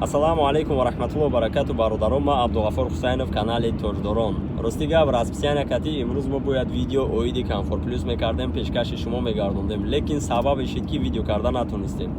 Ассалому алайкум ва раҳматуллоҳи ва баракату, бародарон. Ман Абдуғаффор Ҳусайнов, канали Тоҷдорон. Рости гап, расписания кати имрӯз мо бояд видео оиди Комфорт Плюс мекардем, пешкаши шумо мегардондем, лекин сабабе шид, ки видео карда натонистем.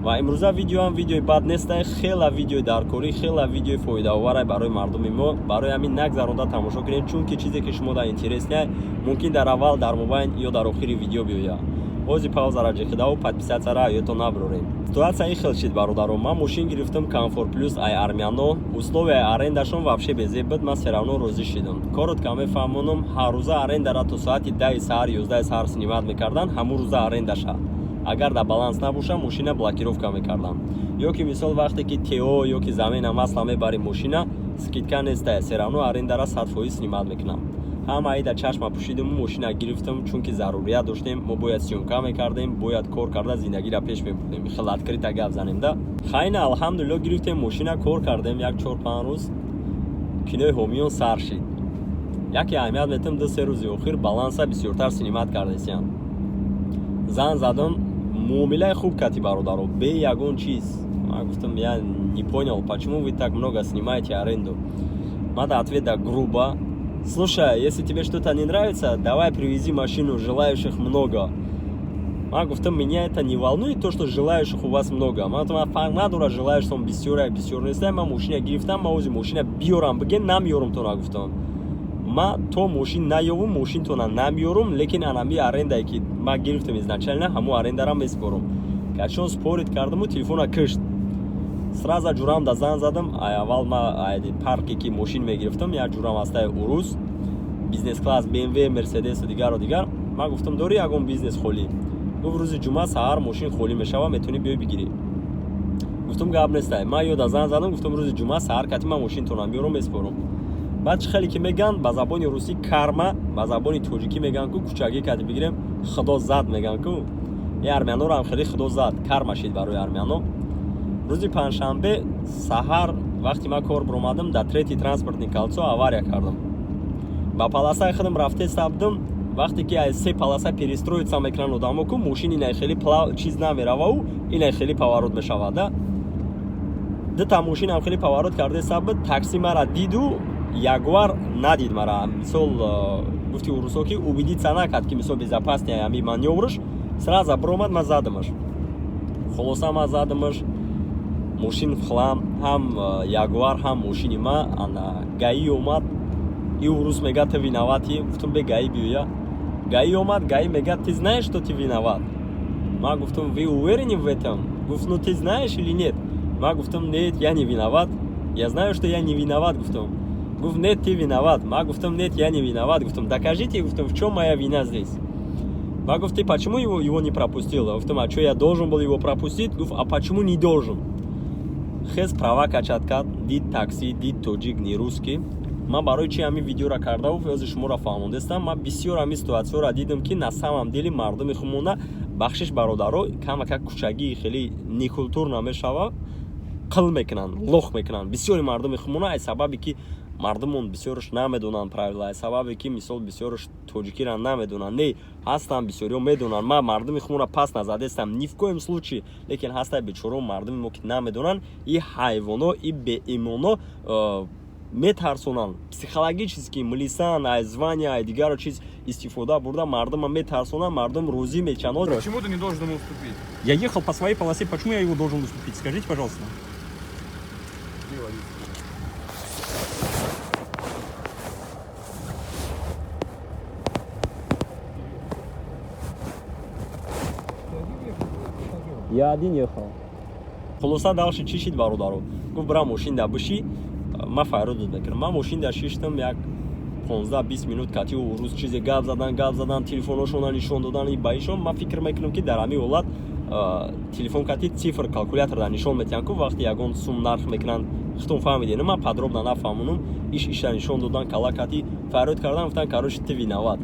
Ва имрӯза видеоам видеои бад нестай, хела видеои даркорӣ, хела видеои фоидаоварай барои мардуми мо. Барои ҳамин нагзаронда тамошо кунед, чунки чизе, ки шумо дар интересный, мумкин дар аввал, дар мобайн ё дар охири видео биёяд. Ози паузара ҷиқидаву подписаться-ра ёдтон набурорем. Ситуация ин хел шид, бародарон. Ман мошин гирифтам Комфорт Плюс ай армяно. Условияи арендашон вообще безеб буд, ман всё равно розӣ шидам. Коротко мефаҳмонам: ҳаррӯза арендара то соати 10-и саҳар, 11-и саҳар снимать мекардан. Ҳамун рӯза арендаша агар дар баланс набоша, мошина блокировка мекардам. Ё ки мисол вақте ки ТО ё ки замена масла мебарӣ, мошина скидка нестая, всё равно арендара 100% снимать мекунам. Ҳама ида чашма пӯшидиму мошина гирифтам, чунки зарурият доштем. Мо бояд съёмка мекардем, бояд кор карда зиндагиро пеш мебурдем. Хел открыто гап занем да. Хайна, алҳамдулилло, гирифтем мошина, кор кардем як 4-5 рӯз. Кинои ҳомиён сар шид. Яке аҳамият метам: 2-3 рӯзи охир баланса бисёртар снимать кардесиям. Зан задам, муомилаи хуб кати, бародаро, бе ягон чиз. Ман гуфтам: «Я не понял, почему вы так много снимаете аренду?» Мада ответ да грубо: «Слушай, если тебе что-то не нравится, давай привези машину, желающих много». Ман гуфтам: «Меня это не волнует, то, что желающих у вас много». Ман гуфтам: «Фарқ надорад, желающих бисёра, бисёр неста. Ман мошина гирифтам, ман ози мошина биёрам, биген, намеёрам тона». Гуфтам: «Ман то мошин наёвум, мошинтона намеёрум, лекин анами арендае, ки ман гирифтам изначально, ҳамун арендара меспорум». Качон спорить кардаму телефона кишт. Сразу ҷурам да зан задам. Аввал ма парке, ки мошин мегирифтам, як ҷурам астаи урус, бизнес класс, БМВ, Мерседесу дигару дигар. Ман гуфтам: «Дорӣ ягон бизнес холӣ?» Гуфт: «Рӯзи ҷумъа саҳар мошин холӣ мешава, метавонӣ биёй бигирӣ». Гуфтам: «Гап нестай». Ман ёда зан задам, гуфтам: «Рӯзи ҷумъа саҳар кати ман мошинтонам биёрам, меспорам». Баъд чӣ хеле ки меган ба забони русӣ карма, ба забони тоҷикӣ меган ку, кучагӣ кати бигирем, худо зад меган ку. Е армяноро ҳам хеле худо зад, карма шид барои армяно. Рӯзи панҷшанбе саҳар, вақте ман кор биромадам, дар третий транспортный кольцо авария кардам. Ба полосаи худам рафте сабдам. Вақте ки аз се полоса перестроиться мекунанд одамо ку, мошин инай хеле чиз намеравау, инай хеле поворот мешавад да. Дута мошинам хеле поворот карде сабд. Такси мара диду Ягуар надид мара. Мисол, гуфти урусо ки убедиться накард, ки мисол безопасный ами манёврш, сразу биромад, ман задамаш. Хулоса, ман задамаш, мошин в хлам, ҳам Ягуар, ҳам мошини ма. Ана ГАИ омад. И урус мега: «Ты виноватый». Гуфтам: «Бе ГАИ биёя». ГАИ омад, ГАИ мега: «Ты знаешь, что ты виноват?» Ман гуфтам: «Вы уверены в этом?» Гуфт: «Ну ты знаешь или нет?» Ман гуфтам: «Нет, я не виноват, я знаю, что я не виноват», гуфтам. Гуфт: «Нет, ты виноват». Ман гуфтам: «Нет, я не виноват». Гуфтам: «Докажите», гуфтам, «в чем моя вина здесь?» Ман гуфт: «Ты почему его не пропустил?» Гуфтам: «А что, я должен был его пропустить?» Гуфт: «А почему не должен?» Хез права качать кард, дид такси, дид тоҷик, не русский. Ман барои чи ҳамин видеоро кардаву ози шуморо фаҳмондестам? Ман бисёр ҳамин ситуатсияро дидам, ки на самом деле мардуми хумона, бахшиш, бародаро, камакак кучагии хеле некультурно мешава, қил мекунанд, лох мекунанд бисёри мардуми хумона. Аз сабабе ки мардумон бисёрш намедонанд правила, аз сабабе ки мисол бисёрш тоҷикиро намедонанд. Не, ҳастанд, бисёриҳо медонанд. Ман мардуми хумона пас назадестам, ни в коем случае, лекин ҳастанд бечорао мардуми мо, ки намедонанд. И ҳайвоно, и беимоно метарсонанд психологически, милисан ай звания, ай дигаро чиз истифода бурда, мардума метарсонанд, мардум рӯзӣ мечанод. Почему ты не должен ему уступить? Я ехал по своей полосе, почему я его должен уступить? Скажите, пожалуйста. Где водитель? Я один ехал. Хулоса, дальше чӣ шид, бародаро? Гуфт: «Бира мошин да биши, ман файродот мекунам». Ман мошин да шиштам, як 15-20 минут кати рӯз чизе гап задан, гап задан, телефоношона нишон додан и ба ишон. Ман фикр мекунам, ки дар ҳамин ҳолат телефон кати цифр калкулятор нишон метиҳанд ку, вақте ягон сум нарх мекунанд. Худтон фаҳмидем, ман подробно нафаҳмонам. Иш иша нишон додан, кала кати фарёд кардан, гуфтан: «Короче, ты виноват».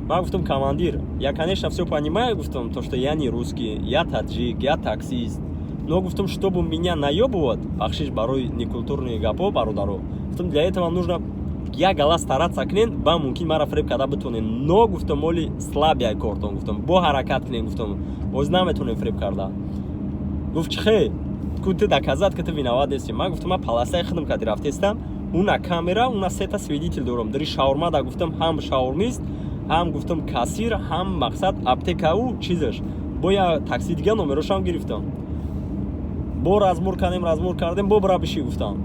Ман гуфтам: «Командир, я, конечно, все понимаю, — гуфтам, — то, что я не русский, я таджик, я таксист, но, — гуфтам, — чтобы меня наёбывать, бахшиш барои некультурные гапо, бародаро, — гуфтам, — для этого нужно як гала стараться кунен, ба мумкин мара фреб карда битонен. Но, — гуфтам, — оли слабый кортон, — гуфтам, — бо ҳаракат кунен, — гуфтам, — боз наметонем фреб карда». Гуфт: «Чӣ хел?» Ку ту доказать ки ту виноват нестӣ. Ман гуфтам, ман полосаи худам кади рафтестам, уна камера, уна сета свидетель дорам. Дари шаурмада гуфтам, ҳам шаурмист, ҳам гуфтам кассир, ҳам мақсад аптекау чизаш. Бо я такси дига номерошам гирифтам. Бо разбор кардем, разбор кардем, бо бира биши гуфтам.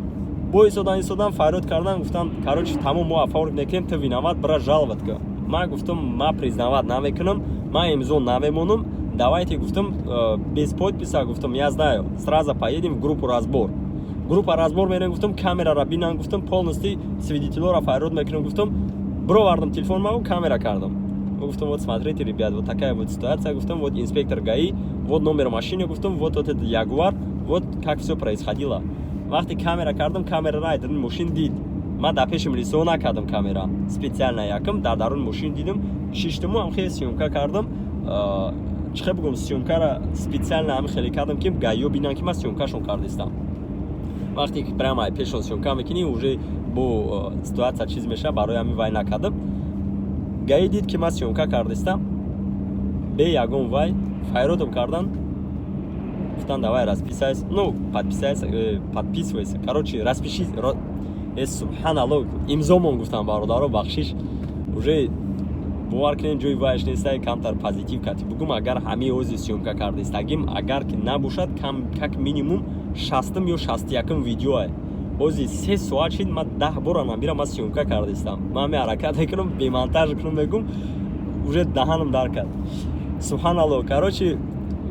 Бо истодан, истодан, фарёд кардан, гуфтам: «Короче, тамом, мо оформить мекунем, ту виноват, бира жаловать ка». Ман гуфтам, ман признавать намекунам, ман имзо намемонам. Давайте, гуфтам, без подписа, гуфтам, я знаю, сразу поедем в группу разбор. Группа разбор мерем, гуфтам, камерара бинан, гуфтам, полностью свидетелора фарёд мекунам, гуфтам. Бировардам телефон маву, камера кардам. Гуфтам: «Вот смотрите, ребят, вот такая вот ситуация», гуфтам, «вот инспектор ГАИ, вот номер машины», гуфтам, вот этот Ягуар, вот как все происходило». Вақте камера кардам, камерара айдарни мошин дид. Ман дар пеши милисиҳо накардам камера специально, якм дар даруни мошин дидам, шиштиму ҳам хеле съёмка кардам. Чӣ хел бигӯм, съёмкара специально ҳам хеле кардам, ки ГАИ ё бинанд, ки ман съёмкашон кардистам. Вақте ки прямо ай пешон съёмка мекунӣ, уже бо ситуация чиз мешавад. Барои ҳамин вай накардам. ГАИ дид, ки ман съёмка кардистам, бе ягон вай файродам кардан, гуфтан: «Давай расписайся, ну, подписайся, подписывайся, короче, распишись». Субҳаналло, имзомон гуфтам. Бародаро, бахшиш, уже бовар кунед, ҷои вайш нестай, камтар позитив кати бугум. Агар ҳамаи ози съёмка кардистагим, агар ки набошад, как минимум 60-м ё 61-м видеоа. Ози 3 соат шид, ман 10 бора намира ман съёмка кардистам. Ман ҳами ҳаракат мекунам, бемонтаж кунам, мегум, уже даҳанам дар кард, субҳаналло. Короче,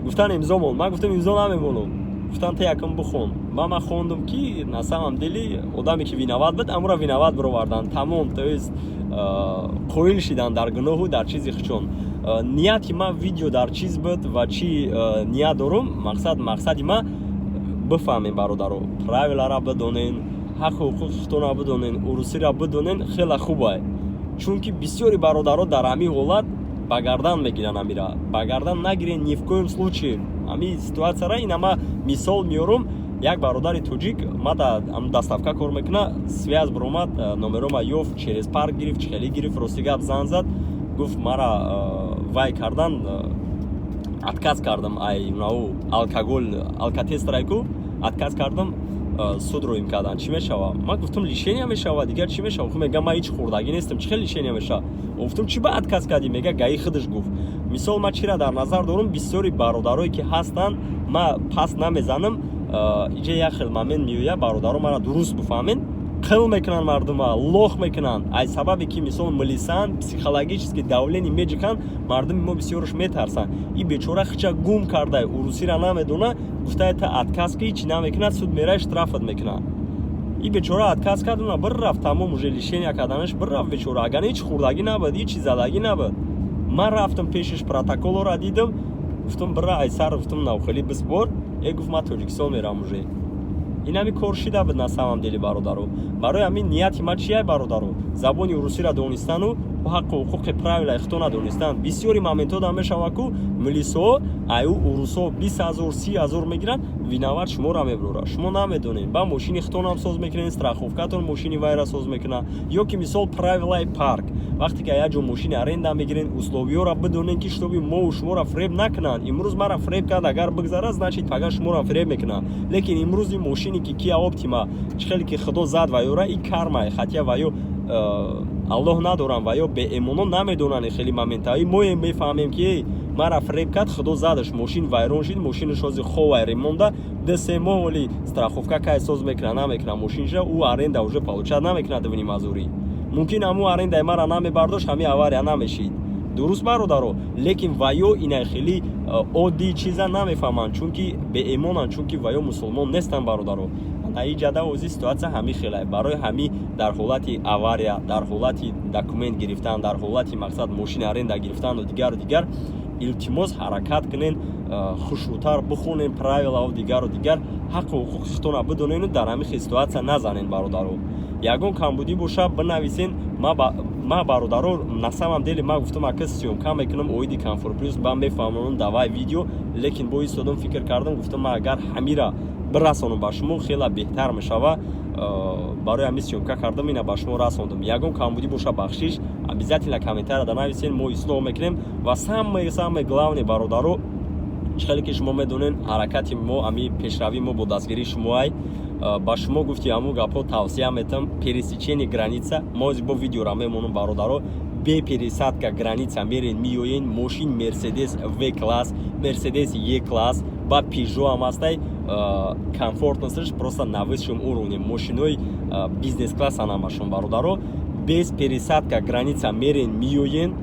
гуфтан: «Имзо мон». Ман гуфтам: «Имзо намемонам». Гуфтан: «Та якм бихон». Ман хондум, ки на самом деле одаме ки виноват буд, амура виноват бировардан, тамом. То есть қоил шидан дар гуноҳу дар чизи хучон. Нияти ман видео дар чиз буд ва чӣ ният дорум, мақсад, мақсади ман бифаҳмем, бародаро, правилара бидонен, ҳаққу ҳуқуқи худтонро бидонен, урусиро бидонен, хеле хубай, чунки бисёри бародаро дар ҳамин ҳолат ба гардан мегиранд. Амира ба гардан нагирен, ни в коем случае. Ҳамин ситуатсияра ина ма мисол меорум. Як бародари тоҷик ма да доставка кор мекуна, связь биромад, номерома ёфт, через парк гирифт, хеле гирифт. Рости гап, зан зад, гуфт: «Мара вай кардан, отказ кардам, ай нау алкоголь, алкотестрайку отказ кардам, суд роим кардан, чӣ мешава?» Ман гуфтам: «Лишения мешава, дигар чӣ мешава?» Мега: «Ман ҳеҷ хӯрдагӣ нестам, чӣ хел лишения мешава?» Гуфтам: «Чӣ ба отказ кардӣ?» Мега: «ГАИ худаш гуфт». Мисол, ман чира дар назар дорум? Бисёри бародарое ки ҳастанд, ман пас намезанам. Иҷа як хел момент меояд, бародаро, мара дуруст бифаҳмед: қил мекунанд мардума, лох мекунанд, аз сабабе ки мисол милисанд, психологически давление меҷиканд. Мардуми мо бисёрш метарсанд. И бечора хича гум карда, урусира намедона, гуфтае: «Та отказ ки, ҳичи намекунад, суд мерай, штрафат мекунад». И бечора отказ кард, уна бир рафт, тамом, уже лишения карданаш, бир рафт бечора. Агар ҳеҷ хӯрдагӣ набуд, ҳичи задагӣ набуд. Ман рафтам пешаш, протоколора дидам, гуфтам: «Бира айсар», гуфтам, «навхелӣ бисбор». Гуфт: «Ман Тоҷикистон мерам уже». Ин ҳами кор шида буд на самом деле, бародаро. Барои ҳамин нияти ман чия, бародаро? Забони урусиро донистану ҳаққу ҳуқуқи, правилаи худтона донистан. Бисёри моментҳо да мешава, ку милисҳо аю урусҳо 20 000, 30 000 мегиранд, виноват шуморо мебурад, шумо намедонед. Ба мошини худтонам соз мекунед, страховкатон мошини вайра соз мекунад. Ё ки мисол правилаи парк, вақте ки як ҷо мошини аренда мегирен, условиёро бидонед, ки чтобы мову шуморо фреб накунанд. Имрӯз мара фреб кард, агар бигзарад, значит, пага шуморо фреб мекунанд. Лекин имрӯз ин мошине ки Киа Оптима, чӣ хеле ки худо зад ваёра, и кармай, хотя ваё Аллоҳ надорам, ва ё беэмоно намедонанд хеле моментаи. Мо мефаҳмем, ки мара фреб кард, худо задаш, мошин вайрон шид, мошинаш ҳозир ховай ремонда, 2-3 моҳ оли страховка кай соз мекунад, намекунад мошинша, ӯ аренда уже получать намекунад. Дувни мазурӣ мумкин ҳамун арендаи мара намебардошт, ҳамин авария намешид. Дуруст, бародаро? Лекин ваё инай хеле оддии чиза намефаҳманд, чунки беэмонанд, чунки ваё мусулмон нестанд, бародаро. Наиҷада ози ситуация ҳамин хелай. Барои ҳамин дар ҳолати авария, дар ҳолати документ гирифтан, дар ҳолати мақсад мошини аренда гирифтану дигару дигар, илтимос, ҳаракат кунен, хушрӯтар бихонен правилаву дигару дигар, ҳаққу ҳуқуқи худтона бидонену дар ҳамин хел ситуация назанен. Бародаро, ягон камбудӣ боша, бинависен. Ма, бародаро, на самом деле ма гуфтам, ака, съёмка мекунам оиди Комфорт Плюс, ба мефаҳмонам, давай видео. Лекин бо истодам, фикр кардам, гуфтам, ма агар ҳамира бирасонам ба шумо, хеле беҳтар мешава. Барои ҳамин съёмка кардам, ина ба шумо расондам. Ягон камбудӣ боша, бахшиш, обязательно комментария да нависен, мо ислоҳ мекунем. Ва самое самое главное, бародаро, Чӣ хеле ки шумо медонед, ҳаракати мо, ами пешравии мо бо дастгирии шумоай. Ба шумо гуфти ҳамун гапҳо тавсия метам: пересечение граница. Мо ҳозир бо видеора мемонам, бародаро. Бе пересадка граница мерен, миёен. Мошин Мерседес В класс, Мерседес Е класс ба Пежо ҳам ҳастай. Комфортность ш просто на высшем уровне. Мошинои бизнес класс ҳамашон, бародаро. Без пересадка граница мерен, миёен.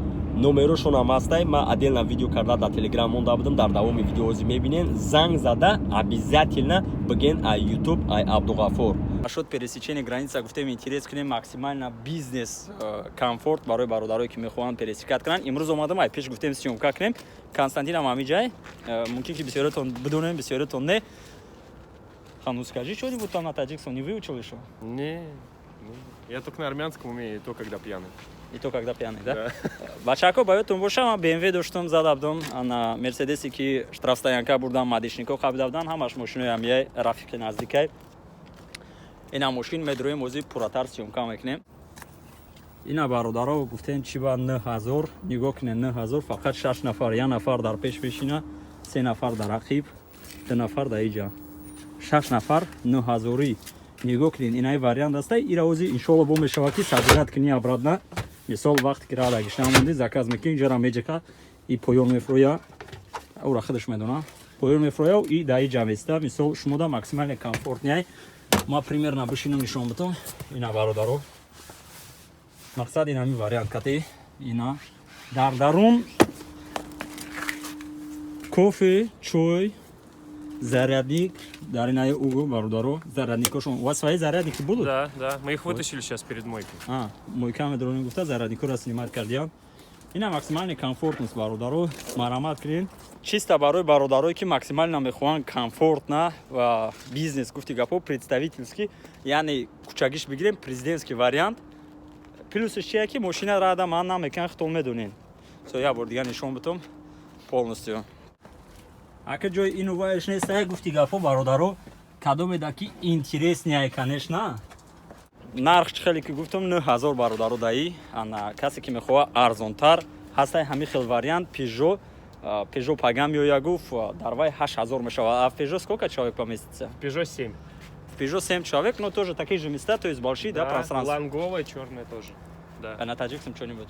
Номерошон ҳам ҳастай. Ман отдельно видео карда дар Телеграм монда будам. Дар давоми видео ҳозир мебинен. Занг зада обязательно биген: ай Ютуб, ай Абдуғафур. Насчёт пересечения граница гуфтем, интерес кунем, максимально бизнес комфорт барои бародарое, ки мехоҳанд пересекать кунанд. Имрӯз омадам, ай пеш гуфтем, съёмка кунем. Константинам ҳамиҷай. Мумкин ки бисёритон бидонем, бисёритон не. Ну скажи что-нибудь там на таджикском, не выучил еще? Не, не. Я только на армянском умею, и то, когда пьяный. И то, когда пьяный, да? Да. Бачако, ба ёдтон боша, ман БМВ доштам, зада будам, ана Мерседесе, ки штрафстоянка бурдам, мадишнико қабида будан, ҳамаш мошинои ҳамияй, рафиқи наздикай. Ина мошин медроем, ози пурратар съёмка мекунем. Ина, бародаро, гуфтем, чи ба 9000. Нигоҳ кунед, 9000, фақат шаш нафар. Як нафар дар пеш мешина, се нафар дар ақиб, ду нафар дар иҷа, шаш нафар, нӯҳазорӣ. Нигоҳ кунед, инаи вариант аста. Ира ози, иншоалло, бо мешавад, ки собирать кунӣ обратно. Мисол, вақте ки рада гишта монди, заказ мекунӣ, иҷара меҷака и поён мефурӯя, ура худаш медона, поён мефурӯя и дар иҷа места. Мисол, шумода максимально комфортный. Ма примерно бишинам, нишон битам. Ина, бародаро, мақсад ин ҳамин вариант кати. Ина дар дарун кофе, чой, зарядник дар инаи угу, бародаро, зарядникошон. У вас свои зарядники будут? Да. Мы их вытащили сейчас перед мойкой. А, мойка медронем гуфта, зарядникора снимать кардиям. Ина максимальный комфортность, бародаро, марамат кунед. Чисто барои бародарое, ки максимально мехоҳанд комфортно ва бизнес, гуфти гапо, представительский, яъне кучагиш бигирем, президентский вариант. Плюсш чия, ки мошина рада ман намекан, хитол медонен. Со як бор дига нишон битом полностью. Ака, ҷои ину вайш нест, гуфти гапо, бародаро, кадомеда ки интересный, конечно. Нарх чӣ хеле ки гуфтам, 9000, бародаро, даи. Ана касе ки мехоҳад арзонтар, ҳастай ҳамин хел вариант. Пежо, Пежо пагам меоя, гуфт, дар вай 8000 мешавад. А в Пежо сколько человек поместится? В Peugeot 7. В Пежо 7 человек, но тоже такие же места, то есть большие, да, пространство. Лонговая, черная тоже. Да. А на таджикском что-нибудь?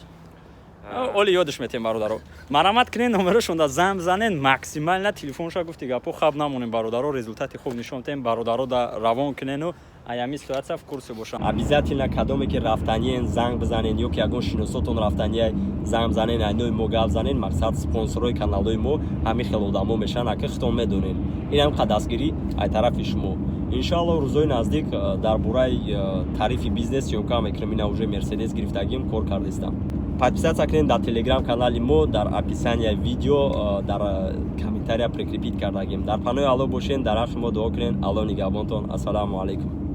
А, Оли ёдаш метем, бародаро. Марамат кунед, номерошонда занг бизанед, максимально телефонша, гуфти гапо, хаб намонем, бародаро, результати хуб нишон тем, бародаро, да равон кунену аями ситуация в курсе бошам. Обязательно кадоме ки рафтаниен, занг бизанен, ё ки ягон шиносотон рафтания, занг бизанен, айнои мо гап занен. Мақсад, спонсорҳои каналҳои мо ҳамин хел одамо мешаванд, ака, хитон медонен. Инам қадастгирӣ ай тарафи шумо. Иншоалло, рӯзҳои наздик дар бораи тарифи бизнес съёмка мекунем. Ина уже Мерседес гирифтагим, кор кардистам. Подписаться кунед дар Телеграм канали мо, дар описания видео, дар комментария прикрепить кардагим. Дар панои Алло бошен, дар ҳаққи мо дуо кунед. Алло нигаҳбонтон. Ассалому алайкум.